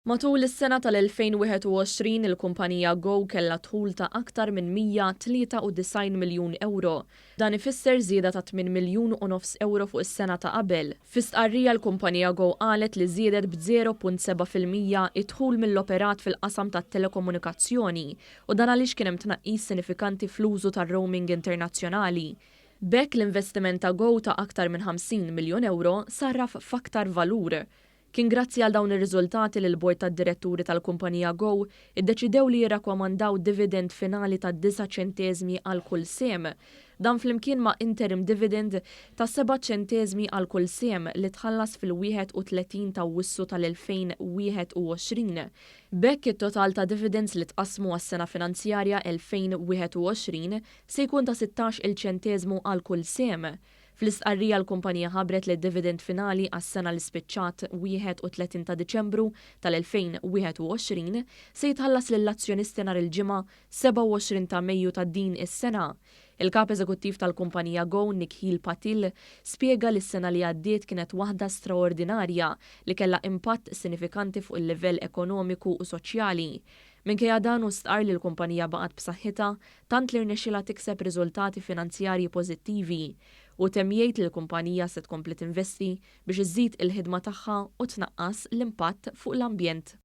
Matul is-sena tal-2021 il-kumpanija Go kellha dħul ta' aktar minn 193 miljun ewro. Dan ifisser żieda ta' 8 miljun u nofs ewro fuq is-sena ta' qabel. Fi stqarrija l-kumpanija Go qalet li żiedet b'0.7% id-dħul mill-operat fil-qasam tat-telekomunikazzjoni u dan għaliex kien hemm tnaqqis sinifikanti fl-użu tar-roaming internazzjonali. B'hekk l-investiment ta' Go ta' aktar minn 50 miljun ewro sarraf f'aktar valur. Kien grazzi għal dawn ir-riżultati li l-Bord tad-Diretturi tal-kumpanija Go iddeċidew li jirrakkomandaw dividend finali ta' 9 ċenteżmi għal kull sehem. Dan flimkien ma' interim dividend ta' 7 ċenteżmi għal kull sehem li tħallas fil-31 ta' Awwissu tal-2021. B'hekk it-total ta' dividends li tqassmu għas-sena finanzjarja 2021 se jkun ta' 16-il ċenteżmu għal kull sehem. Fl-istqarrija l-kumpanija ħabbret li d-dividend finali għas-sena li spiċċat 31 ta' Diċembru tal-2021 se jitħallas lill-azzjonisti nhar il-Ġimgħa 27 ta' Mejju ta' din is-sena. Il-kap eżekuttiv tal-kumpanija Go, Nikhil Patil, spjega li s-sena li għaddiet kienet waħda straordinarja li kellha impatt sinifikanti fuq il-livell ekonomiku u soċjali. Minkejja dan hu stqarr li l-kumpanija baqgħet b'saħħitha tant li rnexxilha tikseb riżultati finanzjarji pożittivi. U temm jgħid li l-kumpanija se tkompli tinvesti biex iżżid il-ħidma tagħha u tnaqqas l-impatt fuq l-ambjent.